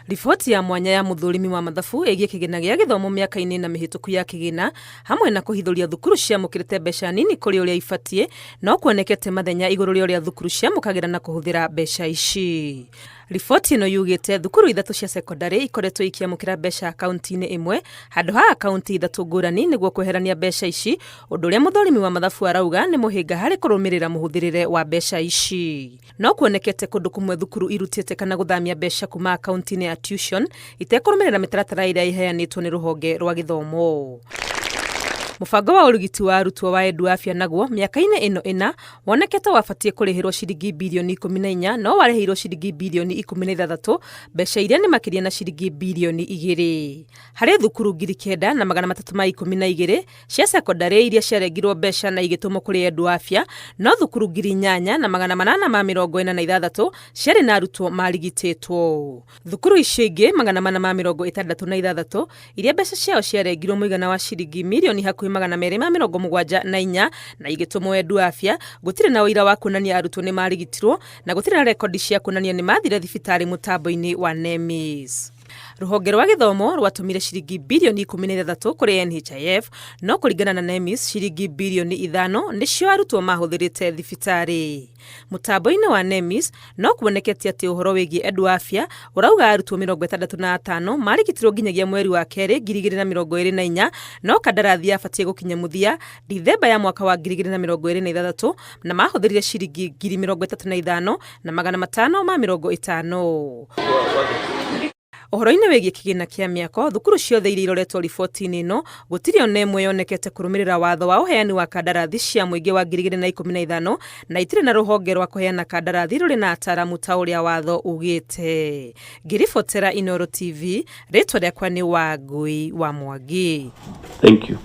Riboti ya mwanya ya mũthũrimi wa mathabu ĩgiĩ kĩgĩna gĩa gĩthomo mĩaka-inĩ ĩna mĩhĩtũku ya kĩgĩna hamwe na kũhithũria thukuru ciamũkĩrĩte mbeca nini kũrĩ ũrĩa ibatiĩ no kuonekete mathenya igũrũ rĩa ũrĩa thukuru ciamũkagĩra na kũhũthĩra mbeca ici. Riboti ĩno yugĩte thukuru ithatũ cia cekondarĩ ikoretwo ikĩamũkĩra mbeca akaunti-inĩ ĩmwe handũ ha akaunti ithatũ ngũrani nĩguo kweherania mbeca ici, ũndũ ũrĩa mũthũrimi wa mathabu arauga nĩ mũhĩnga harĩ kũrũmĩrĩra mũhũthĩrĩre wa mbeca ici. No kuonekete kũndũ kũmwe thukuru irutĩte kana gũthamia mbeca kuma akaunti-inĩ ya tuition itekũrũmĩrĩra mĩtaratara ĩrĩa ĩheanĩtwo nĩ rũhonge rwa gĩthomo. Mũbango wa ũrigiti wa arutwo wa Edu Afya naguo mĩaka-inĩ ĩno ĩna wonekete wabatiĩ kũrĩhĩrwo ciringi birioni 14 no warĩhĩirwo ciringi birioni 16, mbeca iria nĩ makĩria na ciringi birioni 2. Harĩ thukuru 9,312 cia cekondarĩ iria ciarengirwo mbeca na igĩtũmwo kũrĩ Edu Afya, no thukuru 8,846 ciarĩ na arutwo marigitĩtwo. Thukuru icio ingĩ 466 iria mbeca ciao ciarengirwo mũigana wa ciringi mirioni hakuhĩ 274 na igĩtũmwo Edu Afya, gũtirĩ na ũira wa kuonania arutwo nĩ marigitirwo na gũtirĩ na rekondi cia kuonania nĩ mathire thibitarĩ mũtambo-inĩ wa NEMIS. Rũhonge rwa gĩthomo rwatũmire ciringi birioni 16 kũrĩ NHIF, no kũringana na NEMIS ciringi birioni 5 nĩcio arutwo mahũthĩrĩte thibitarĩ. Mũtambo-inĩ wa NEMIS no kuonekete atĩ ũhoro wĩgiĩ Edu Afya ũrauga arutwo 65 marigitirwo nginyagia mweri wa kerĩ 2024, no kandarathi yabatiĩ gũkinya mũthia Dithemba ya mwaka wa 2026 na mahũthĩrire ciringi 35,550. Ũhoro-inĩ wĩgiĩ kĩgĩna kĩa mĩako, thukuru ciothe iria iroretwo riboti-inĩ ĩno gũtirĩ ona ĩmwe yonekete kũrũmĩrĩra watho wa ũheani wa kandarathi cia mũingĩ wa 2015 na itirĩ na rũhonge rwa kũheana kandarathi rũrĩ na ataaramu ta ũrĩa watho ugĩte. Ngĩribotera Inooro TV, rĩtwa rĩakwa nĩ Wangui wa Mwangi. Thank you.